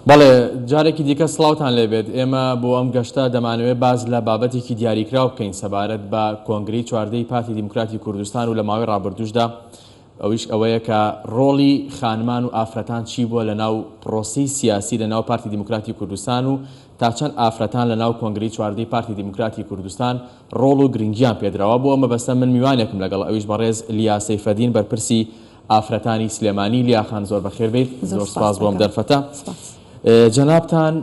بەڵێ جارێکی دیکە سڵاوتان لێبێت، ئێمە بۆ ئەم گەشتە دەمانەوێت باس لە بابەتێکی دیاریکراو بکەین سەبارەت بە کۆنگرەی چواردەی پارتی دیموکراتی کوردستان و لە ماوەی ڕابردووشدا ئەویش ئەوەیە کە ڕۆڵی خانمان و ئافرەتان چی بووە لە ناو پرۆسەی سیاسی لە ناو پارتی دیموکراتی کوردستان و تا چەند ئافرەتان لە ناو کۆنگرەی چواردەی پارتی دیموکراتی کوردستان ڕۆڵ و گرنگیان پێدراوە. بۆ ئەم مەبەستە من میوانێکم لەگەڵ ئەویش بەڕێز لیا سەیفەدین بەرپرسی ئافرەتانی سلێمانی. لیا خان زۆر بەخێر بێیت. زۆر زۆر سپاس سپاس بۆ ئەم دەکەم. دەرفەتە. سپاس. جەنابتان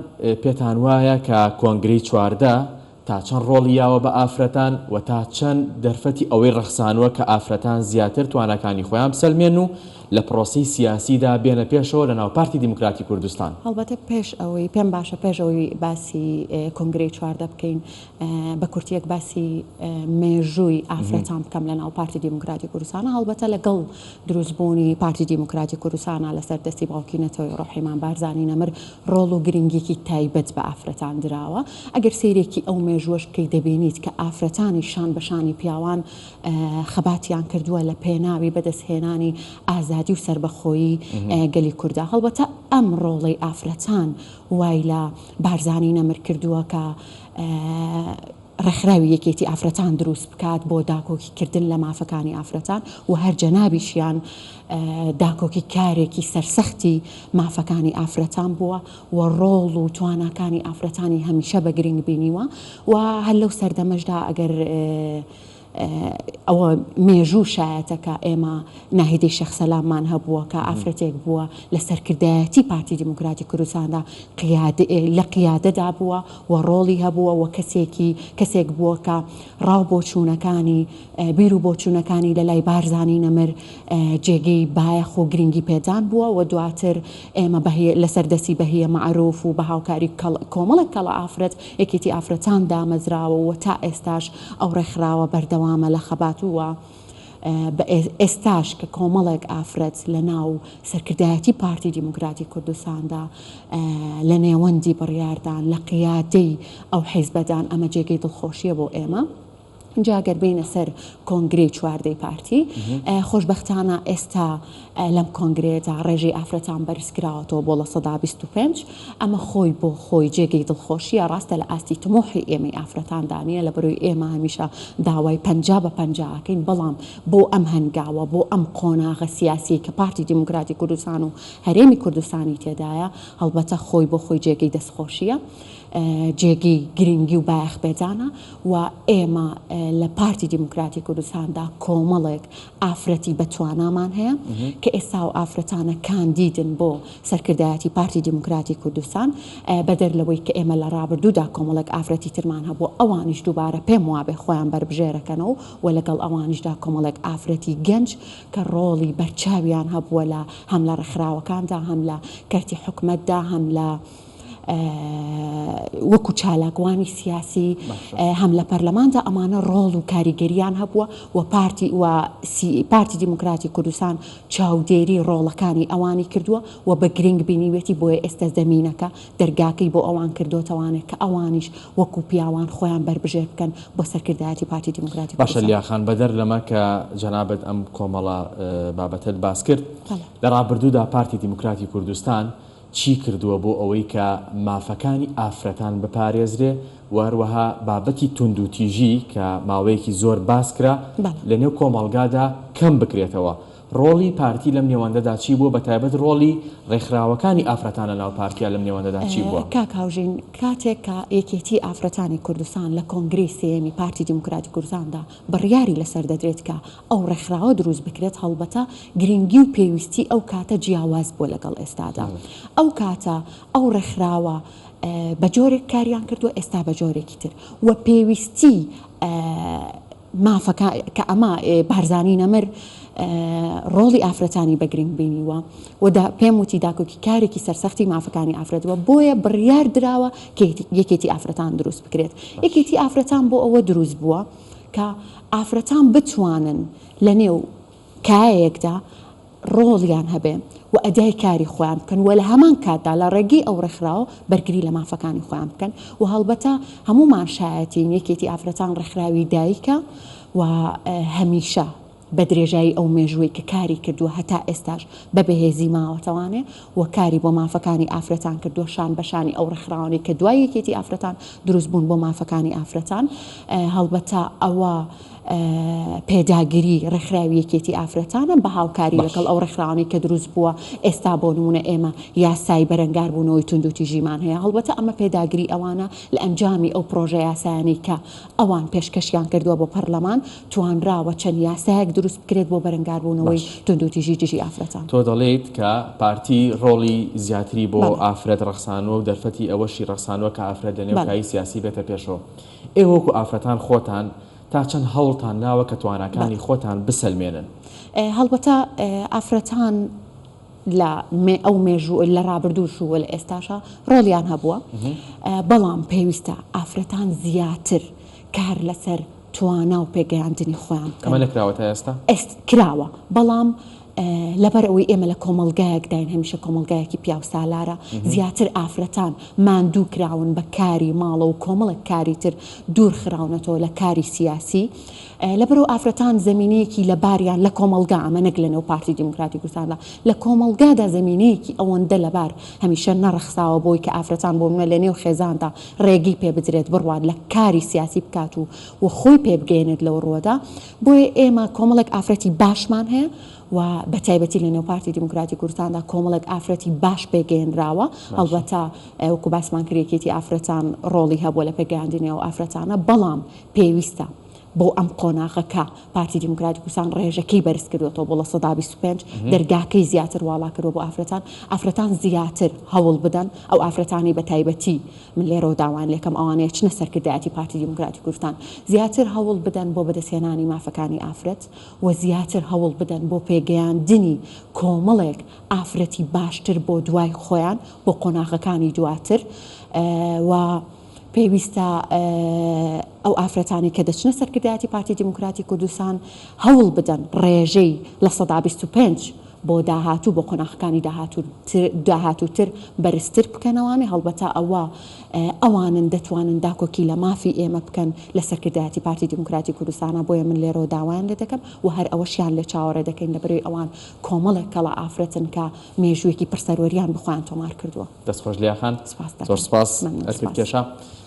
پێتان وایە کە کۆنگرەی 14 تا چەند ڕۆڵی یاوە بە ئافرەتان و تا چەند دەرفەتی ئەوەی ڕەخسانووە کە ئافرەتان زیاتر تواناکانی خۆیان بسەلمێنن و لە پرۆسەی سیاسیدا بێنە پێشەوە لە ناو پارتی دیموکراتی کوردستان؟ هەڵبەتە پێش ئەوەی پێم باشە پێش ئەوەی باسی کۆنگرەی 14 بکەین بە کورتیەک باسی مێژووی ئافرەتان بکەم لە ناو پارتی دیموکراتی کوردستانە هەڵبەتە لەگەڵ دروستبوونی پارتی دیموکراتی کوردستانە لەسەر دەستی باوکی نەتەوەی ڕۆحیمان بارزانی نەمر ڕۆڵ و گرنگیکی تایبەت بە ئافرەتان دراوە ئەگەر سەیرێکی ئەو مێژووەش بکەی دەبینیت کە ئافرەتانی شان بە شانی پیاوان خەباتیان کردووە لە پێناوی بەدەستهێنانی ئازادی و سەربەخۆیی گەلی کووردا هەڵبەتە ئەم ڕۆڵەی ئافرەتان وای لە بارزانی نەمر کردووە کە ڕێکخراوی یەکێتی ئافرەتان دروست بکات بۆ داکۆکی کردن لە مافەکانی ئافرەتان و هەر جەنابیشیان داکۆکی کارێکی سەرسەختی مافەکانی ئافرەتان بووە و ڕۆڵ و تواناکانی ئافرەتانی هەمیشە بە گرنگ بینیوە و هەر لەو سەردەمەشدا ئەگەر ئەوە مێژوو شایەتە کە ئێمە ناهیدەی شێخ سەلاممان هەبووە کە ئافرەتێک بووە لە سەرکردایەتی پارتی دیموکراتی کوردستاندا لە قیادەدا بووە و ڕۆڵی هەبووە و کەسێکی کەسێک بووە کە ڕاو بۆچوونەکانی بیر و بۆچوونەکانی لە لای بارزانی نەمر جێگەی بایەخ و گرنگی پێدان بووە و دواتر ئێمە لەسەر دەستی بەهیە مەعروف و بە هاوکاری کۆمەڵێک کەڵە ئافرەت یەکێتی ئافرەتان دامەزراوە و تا ئێستاش ئەو ڕێکخراوە بەردەوامە لە خەبات و بە ئێستاش کە کۆمەڵێک ئافرەت لە ناو سەرکردایەتی پارتی دیموکراتی کوردستاندا لە نێوەندی بڕیاردان لە قیادەی ئەو حیزبەدان ئەمە جێگەی دڵخۆشیە بۆ ئێمە. جا گەر بێینە سەر کۆنگرەی چواردەی پارتی خۆشبەختانە ئێستا لەم کۆنگرەیەدا ڕێژەی ئافرەتان بەرزکراوەتەوە بۆ 25% ئەمە خۆی بۆ خۆی جێگەی دڵخۆشیە ڕاستە لە ئاستی تموحی ئێمەی ئافرەتاندا نییە لە بەرۆی ئێمە هەمیشە داوای 50 بە 50 ئەکەین بەڵام بۆ ئەم هەنگاوە بۆ ئەم قۆناغە سیاسیەی کە پارتی دیموکراتی کوردستان و هەرێمی کوردستانی تێدایە هەڵبەتە خۆی بۆ خۆی جێگەی دەستخۆشیە جێگەی گرنگی و بایەخ پێدانە و ئێمە لە پارتی دیموکراتی کوردستاندا کۆمەڵێک ئافرەتی بەتوانامان هەیە کە ئێستا و ئافرەتانە کاندیدن بۆ سەرکردایەتی پارتی دیموکراتی کوردستان بەدەر لەوەی کە ئێمە لە ڕابردوودا کۆمەڵێک ئافرەتی ترمان هەبوو ئەوانیش دووبارە پێم وابێ خۆیان بەربژێرەکەنەوە و لەگەڵ ئەوانیشدا کۆمەڵێک ئافرەتی گەنج کە ڕۆڵی بەرچاویان هەبووە لە هەم لە ڕێکخراوەکاندا هەم لە کەرتی حکومەتدا هەم لە وەکو چالاکوانی سیاسی هەم لە پەرلەماندا ئەمانە ڕۆڵ و کاریگەریان هەبووە و پارتی و پارتی دیموکراتی کوردستان چاودێری ڕۆڵەکانی ئەوانی کردووە و بە گرنگ بینیوێتی بۆیە ئێستا زەمینەکە دەرگاکەی بۆ ئەوان کردۆتەوانێ کە ئەوانیش وەکو پیاوان خۆیان بەربژێر بکەن بۆ سەرکردایەتی پارتی دیموکراتی باشە کوردستان. لیا خان بەدەر لەمە کە جەنابت ئەم کۆمەڵە بابەتەت باس کرد بەڵێ. لە ڕابردوودا پارتی دیموکراتی کوردستان چی کردووە بۆ ئەوەی کە مافەکانی ئافرەتان بپارێزرێ و هەروەها بابەتی توندوتیژی کە ماوەیەکی زۆر باس کرا بەڵێ. لە نێو کۆمەڵگادا کەم بکرێتەوە؟ ڕۆڵی پارتی لەم نێوەندەدا چی بووە بەتایبەت ڕۆڵی ڕێکخراوەکانی ئافرەتان لە ناو پارتیا لەم نێوەندەدا چی بووە؟ کاک هاوژین کاتێک کە یەکێتی ئافرەتانی کوردستان لە کۆنگرەی سێیەمی پارتی دیموکراتی کوردستاندا بڕیاری لەسەر دەدرێت کە ئەو ڕێکخراوە دروست بکرێت، هەڵبەتە گرنگی و پێویستی ئەو کاتە جیاواز بووە لەگەڵ ئێستادا. ئەو کاتە ئەو ڕێکخراوە بە جۆرێک کاریان کردووە، ئێستا بە جۆرێکی تر و پێویستی مافەکە کە ئەمە بارزانی نەمر ڕۆڵی ئافرەتانی بە گرنگ بینیوە و پێم وتی داکۆکی کارێکی سەرسەختی مافەکانی ئافرەت بووە، بۆیە بڕیار دراوە کە یەکێتی ئافرەتان دروست بکرێت. یەکێتی ئافرەتان بۆ ئەوە دروست بووە کە ئافرەتان بتوانن لە نێو کایەیەکدا ڕۆڵیان هەبێ و ئەدای کاری خۆیان بکەن و لە هەمان کاتدا لە ڕێگەی ئەو ڕێکخراوە بەرگری لە مافەکانی خۆیان بکەن و هەڵبەتە هەموومان شایەتین یەکێتی ئافرەتان ڕێکخراوی دایکە و هەمیشە. بە درێژایی ئەو مێژووەی کە کاری کردووە هەتا ئێستاش بە بەهێزی ماوەتەوانێ و کاری بۆ مافەکانی ئافرەتان کردووە شان بە شانی ئەو ڕێکخراوانەی کە دوای یەکێتی ئافرەتان دروست بوون بۆ مافەکانی ئافرەتان هەڵبەتە ئەوە پێداگری ڕێکخراوی یەکێتی ئافرەتانە بە هاوکاری باش. لەگەڵ ئەو ڕێکخراوانەی کە دروست بووە ئێستا بۆ نموونە ئێمە یاسای بەرەنگاربوونەوەی توندوتیژیمان هەیە هەڵبەتە ئەمە پێداگری ئەوانە لە ئەنجامی ئەو پڕۆژە یاسایانەی کە ئەوان پێشکەشیان کردووە بۆ پەرلەمان، توانراوە چەند یاسایەک دروست بکرێت بۆ بەرەنگاربوونەوەی باش. توندوتیژی دژی ئافرەتان. تۆ دەڵێیت کە پارتی ڕۆڵی زیاتری بۆ بەڵێ. ئافرەت ڕەخسانووە و دەرفەتی ئەوەشی ڕەخسانووە کە ئافرەت لە نێو بەڵێ. کایەی سیاسی بێتە پێشەوە. ئێوە وەکو ئافرەتان خۆتان تا چەند هەوڵتان داوە کە تواناکانی بەڵێ. خۆتان بسەلمێنن؟ هەڵبەتە ئافرەتان لە ئەو مێژوو لە ڕابردووش و لە ئێستاشا ڕۆڵیان هەبووە، بەڵام پێویستە ئافرەتان زیاتر کار لەسەر توانا و پێگەیاندنی خۆیان بکەن. ئەمە نەکراوە تا ئێستا؟ ئێست کراوە، بەڵام لەبەر ئەوەی ئێمە لە کۆمەڵگایەکداین هەمیشە کۆمەڵگایەکی پیاوسالارە، زیاتر ئافرەتان ماندوو کراون بە کاری ماڵەوە و کۆمەڵێک کاری تر دوور خراونەتەوە لە کاری سیاسی، لەبەرئەوە ئافرەتان زەمینەیەکی لەباریان لە کۆمەڵگا، ئەمە نەک لەنێو پارتی دیموکراتی کوردستاندا، لە کۆمەڵگادا زەمینەیەکی ئەوەندە لەبار هەمیشە نەڕەخساوە بۆی کە ئافرەتان بۆ نمونە لەنێو خێزاندا ڕێگەی پێ بدرێت بڕوات لە کاری سیاسی بکات و و خۆی پێ بگەیەنێت لەو ڕووەدا. بۆیە ئێمە کۆمەڵێک ئافرەتی باشمان هەیە و بە تایبەتی لەنێو پارتی دیموکراتی کوردستاندا کۆمەڵێک ئافرەتی باش پێگەیەنراوە، هەڵبەتە وەکو باسمان کرد یەکێتی ئافرەتان ڕۆڵی هەبووە لە پێگەیاندنی ئەو ئافرەتانە، بەڵام پێویستە بۆ ئەم قۆناغە کە پارتی دیموکراتی کوردستان ڕێژەکەی بەرز کردووەتەوە بۆ 25% دەرگاکەی زیاتر واڵا کردووە بۆ ئافرەتان، ئافرەتان زیاتر هەوڵ بدەن، ئەو ئافرەتانەی بە تایبەتی من لێرەوە داوایان لێکەم ئەوانەی ئەچنە سەرکردایەتی پارتی دیموکراتی کوردستان زیاتر هەوڵ بدەن بۆ بەدەستهێنانی مافەکانی ئافرەت و زیاتر هەوڵ بدەن بۆ پێگەیاندنی کۆمەڵێک ئافرەتی باشتر بۆ دوای خۆیان بۆ قۆناغەکانی دواتر و پێویستە ئەو ئافرەتانەی کە دەچنە سەرکردایەتی پارتی دیموکراتی کوردستان هەوڵ بدەن ڕێژەی 25% بۆ داهاتوو بۆ قۆناغەکانی داهاتووتر بەرزتر بکەنەوانێ، هەڵبەتە ئەوە ئەوانن دەتوانن داکۆکی لە مافی ئێمە بکەن لە سەرکردایەتی پارتی دیموکراتی کوردستانا، بۆیە من لێرەوە داوایان لێ دەکەم و هەر ئەوەشیان لێ چاوەڕێ دەکەین لەبەرئەوەی ئەوان کۆمەڵێک کەڵە ئافرەتن کە مێژوویەکی پڕ سەروەریان بۆ خۆیان تۆمار کردووە. دەست خۆش لیا خان. سپاست دەکەم. زۆر سپاس. مەمنون ئەرکت سپاس. کێشا.